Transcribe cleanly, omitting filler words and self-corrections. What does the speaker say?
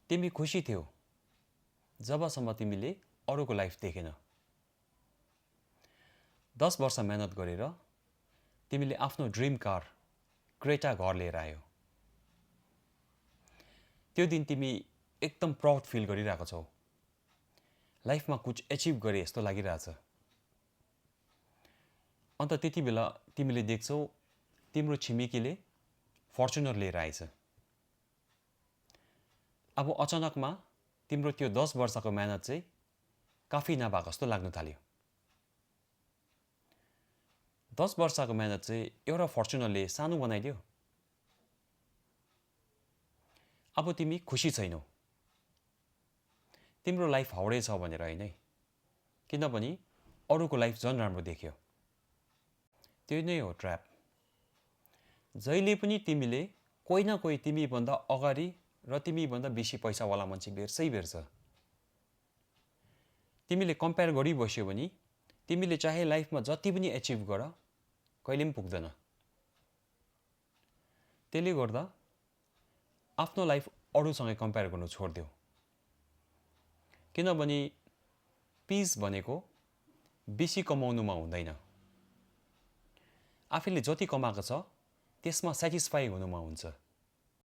तिमी खुसी थियौ जबसम्म तिमीले अरूको लाइफ देखेन। 10 वर्ष मेहनत गरेर तिमीले आफ्नो ड्रिम कार क्रेटा घर लिएर आयो। त्यो दिन तिमी एकदम प्राउड फिल गरिरहेको छौ। लाइफमा कुछ एचिभ गरे जस्तो लागिरहेछ। अन्त त्यति बेला तिमीले देख्छौ तिम्रो छिमेकीले फर्चुनर लिएर आएछ। अब अचानकमा तिम्रो त्यो 10 वर्षको मेहनत चाहिँ काफी नभएको जस्तो लाग्न थाल्यो। 10 वर्षको मेहनत चाहिँ एउटा फर्चुनरले सानो बनाइदियो। अब तिमी खुसी छैनौ। तिम्रो लाइफ हाउडे छ भनेर होइन है, किनभने अरूको लाइफ झन् राम्रो देख्यो। त्यो नै हो ट्र्याप। जहिले पनि तिमीले कोही न कोही तिमीभन्दा अगाडि र तिमीभन्दा बेसी पैसावाला मान्छे भेट्छै भेट्छ। तिमीले कम्पेयर गरिबस्यो भने तिमीले चाहे लाइफमा जति पनि एचिभ गर कहिले पनि पुग्दैन। त्यसले गर्दा आफ्नो लाइफ अरूसँग कम्पेयर गर्नु छोडिदेऊ। किनभने पिस भनेको बेसी कमाउनुमा हुँदैन। आफूले जति कमाएको छ त्यसमा सेटिस्फाई हुनुमा हुन्छ।